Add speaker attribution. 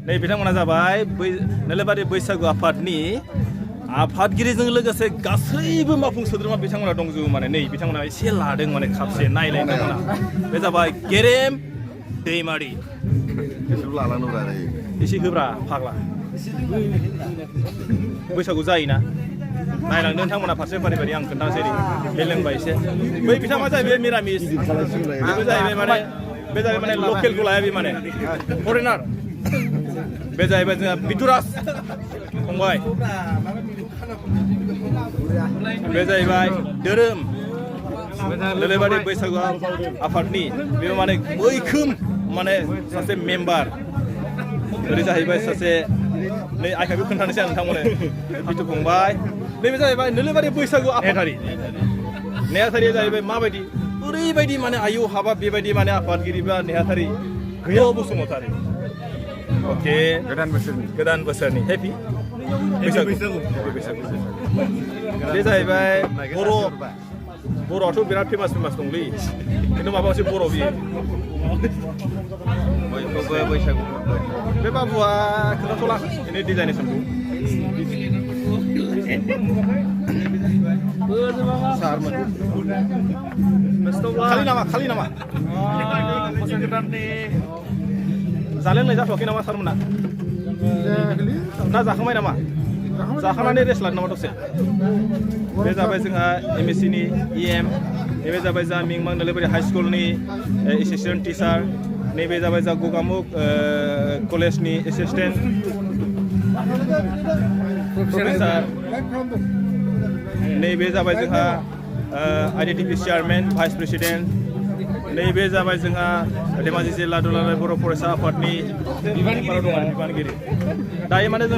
Speaker 1: नै बिथांमोना जाबाय नोलोबारि बैसागु आफादनि आफादगिरिजों लोगोसे गासैबो मावफुं सोद्रोमा बिथांमोना दंजोबो माने नै बिथांमोना एसे लादों माने खापसे नायलाय बिथांमोना बे जाबाय गेरेम दैमारि एसे होब्रा फाग्ला बैसागु जायोना नायलांदों नोंथांमोना फारसे फारि फारि आं खोन्थानोसै बे लोंबाय एसे बै बिथाङा जाहैबाय मिरामिस बेबो जाहैबाय माने बे जाहैबाय माने लकेलखौ लाया बे माने फरेनार बे जाहैबाय जोंहा बिथुराज फंबाय बे जाहैबाय धोरोम नोलोबारि बैसागु आफादनि बेबो माने मैखोम माने सासे मेम्बार ओरै जाहैबाय सासे नै आइखाबो खोन्थानोसै आं नोंथांमोननो बिथु फंबाय नैबे जाहैबाय नोलोबारि बैसागु आफादारि नेहाथारिया जाहैबाय माबायदि ओरैबायदि माने आयौ हाबा बेबायदि माने आफादगिरि बा नेहाथारि गैया बसुमतारी अके गोदान बोसोरनि हेपि बैसागु बे जाहैबाय बर'आथ' बिराद फेमास दंलै खिन्थु माबा मोनसे बर' बियो बैसागु बे बाबुआ खोन्थाथ'ला बिनि डिजाइनेसनखौ खालि नामा जालोंनाय जाथ'वाखै नामा सारमोना ना जाखांबाय नामा जाखांनानै रेस्ट लादों नामा दसे बे जाबाय जोंहा MSc-नि EM नैबे जाबाय जोंहा मिंमां नोलोबारि हाई स्कुलनि एसिस्टेन्ट टिचार नैबे जाबाय जोंहा गगामुग कलेजनि एसिस्टेन्ट प्रफेसार नैबे जाबाय जोंहा IDTP चेयारमेन भाइस प्रेसिडेन्ट नैबे जाबाय जोंहा धेमाजि जिल्ला दुलाराय बर' फरायसा आफादनि बिबानगिरि दायो माने जों